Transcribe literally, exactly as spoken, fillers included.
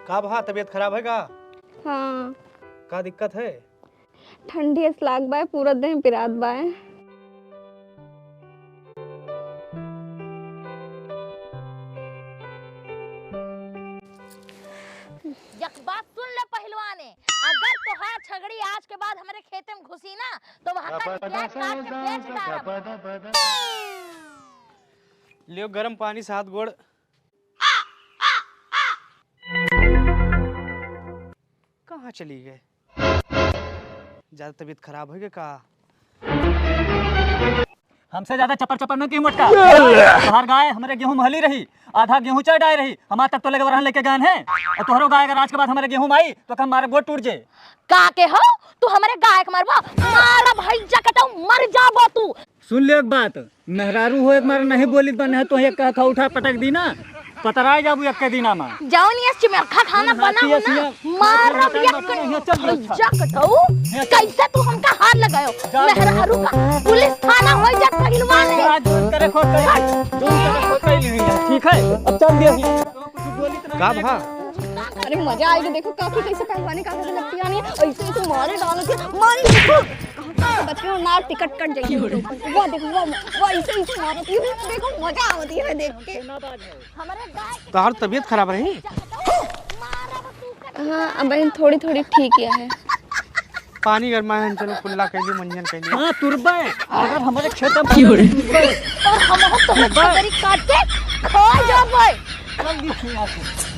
का भा, तबीयत खराब है का? हाँ। का दिक्कत है? ठंडी अस लाग बाय, पूरा देह पिरात बाय। एक बात सुन ले पहलवाने, अगर तोहार छगड़ी आज के बाद हमरे खेते में घुसी ना, तो वहाँ का गैस काट के बेच डारब। लियो गरम पानी से हाथ गोड़। कहाँ चली गए? ज्यादा तबीयत खराब होइ गए का? हमसे ज्यादा चपर चपर न की मोटका। तोहार गाय हमरे गेहूं में हली रही, आधा गेहूं चर डाय रही, हमार तक तो लगे वरहन लेके गए हैं। और तोहरो गाय अगर आज के बाद हमरे गेहूं में आई तो हम मारे गोड़ टूट जे। का के हो? तू हमरे गाय के मरबा? मारा भैया कटाऊ, मर जाबो तू। सुन ले एक बात, मेहरारू हो एक मार नहीं बोली बने है तो एक कहा उठा पटक दी ना, पतराए जाबू एक के दिना मा। जाओ नहीं चिमरखा खाना बना हो ना, मारब एक कटाऊ। कैसे तू हमका हाथ लगायो? मेहरारू का पुलिस थाना हो जा पहलवान है। करे खोट करे। ठीक है, अब चल दिया। का भा? अरे मजा आएगा, देखो काकी कैसे पहलवानी काकी से लगती आनी है, ऐसे ऐसे मारे डाल के मारे देखो। कहाँ से बच रहे हो ना, टिकट कट जाएगी। वाह देखो, वाह, वाह, ऐसे ऐसे मारती है, देखो मजा आती है देख के। तोहार तबीयत खराब रही? हाँ, अब बहन थोड़ी थोड़ी ठीक है। पानी गरमा है, चलो कुल्ला कर दी, मंजन कर दी। हाँ, तुरबे, अगर हमारे खेत में और हम तो छगरी काट के खा जाबे। चल दी यहाँ से।